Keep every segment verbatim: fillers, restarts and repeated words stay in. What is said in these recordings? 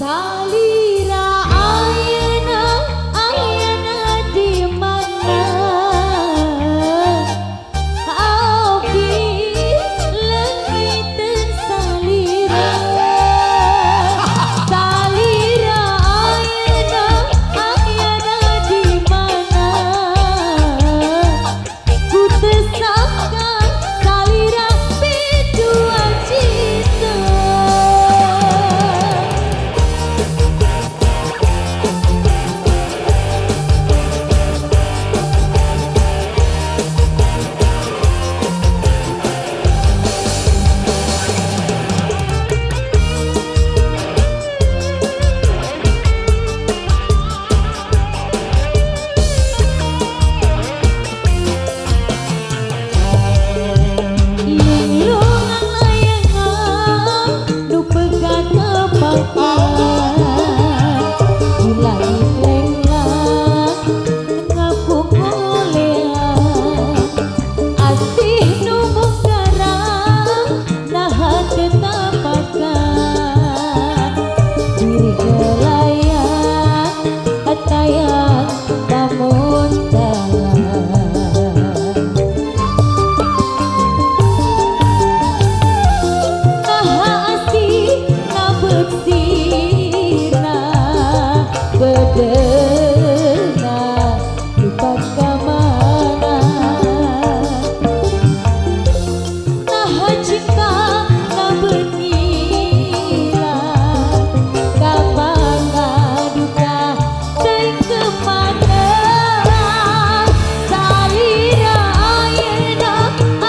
Salira ayeuna, ayeuna di mana? Abi leungiteun salira. Salira ayeuna, ayeuna di mana? Ku teu sangka salira biduan cinta. Linglung layangan nu pegat tepakan, di langit lenglang ngapung ngolean. Asih nu mungkarang naha teu tapakan, diri heula ya, tayang pamuntalan. Naha asih na beut sirna, deudeuhna lupa ka mana. Naha cinta na beut ngilang, ka pakaduka teuing ka mana. Salira ayeuna,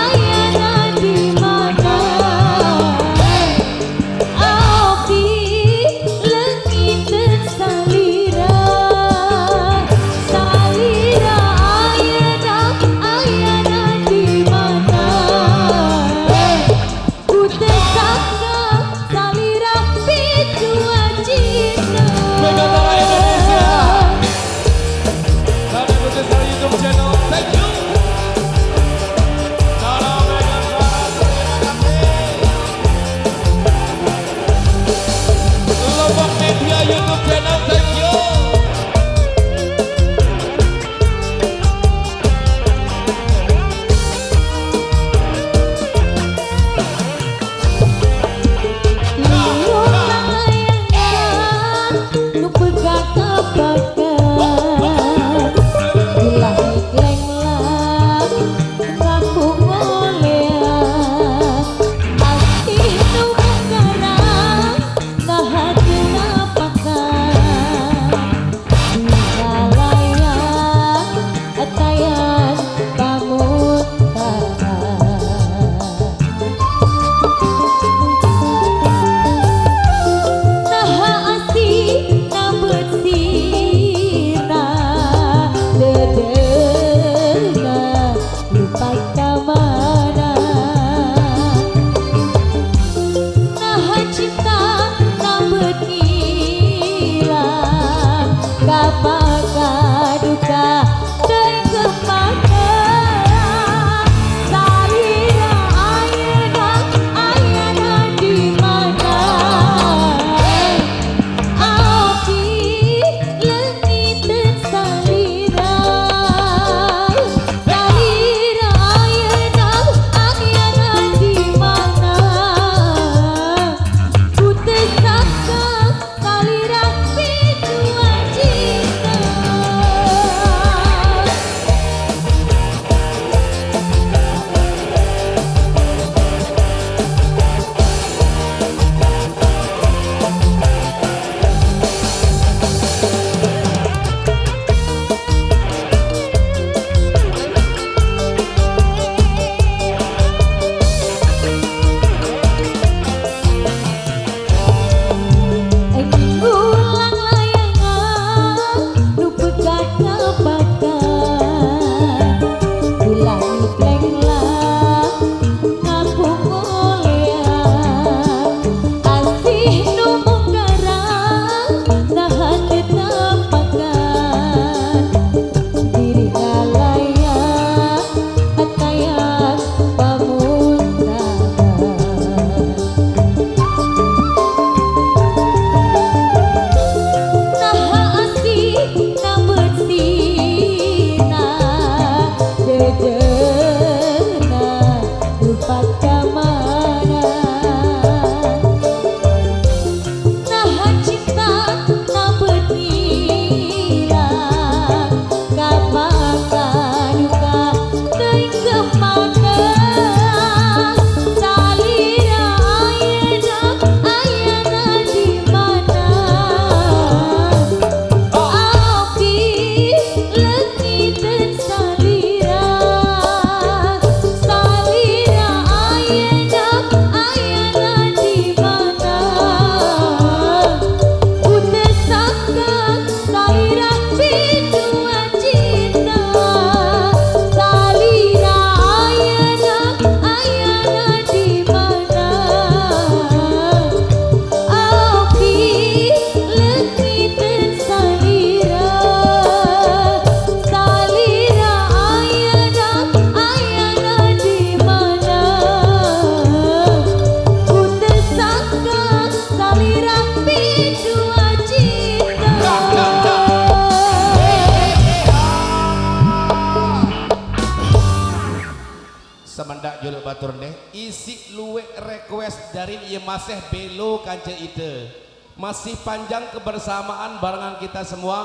ayeuna di mana? Abi leungiteun salira. Salira ayeuna, ayeuna di mana? Ku teu sangka salira biduan cinta. Megantara Indonesia. Kami putus dari YouTube channel. Thank you. Salam Megantara, terima kasih. Lombok Media YouTube channel, thank you. Linglung layangan nu pegat tepakan, di langit lenglang ngapung ngolean. Asih nu mungkarang naha teu tapakan, di halayang tayang pamuntalan. Naha asih na beut sirna, deudeuhna lupa ka mana. Naha cinta na beut ngilang, ka pakaduka teuing ka mana. Salira ayeuna, ayeuna di mana? Abi leungiteun salira. Salira ayeuna, ayeuna di mana? Ku teu sangka salira biduan cinta. Dak juluk batur deh, isi luwek request dari ye masih belo kanca ite. Masih panjang kebersamaan barengan kita semua.